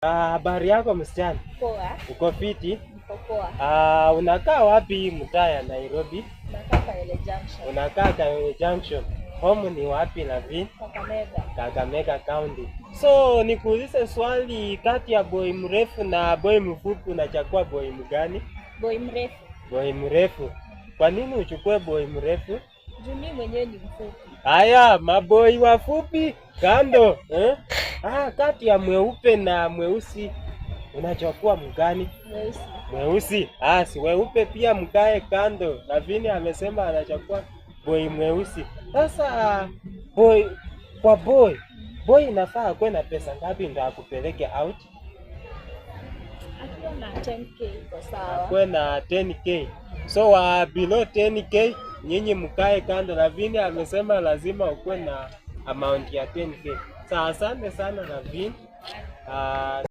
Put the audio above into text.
Habari yako msichana? Poa. Uko fiti? Niko poa. Unakaa wapi mtaa ya Nairobi? Nakaa Kayole Junction. Unakaa Kayole Junction. Home ni wapi Lavin? Kakamega. Kakamega County. So nikuulize swali, kati ya boy mrefu na boy mfupi unachagua boy mgani? Boy mrefu. Boy mrefu. Kwa nini uchukue boy mrefu? Juu mimi mwenyewe ni mfupi. Haya, maboi wafupi kando, eh? Kati ya mweupe na mweusi unachagua mgani? Mweusi. Mweusi. Si weupe pia mkae kando. Lavini amesema anachagua boy mweusi. Sasa boy kwa boy, boy inafaa akuwe na pesa ngapi ndo akupeleke out? Akiwa na 10K iko sawa. Akuwe na 10K. So wa below 10K nyinyi mkae kando. Lavini amesema lazima ukuwe na amount ya 10K. Sawa, asante sana Lavini.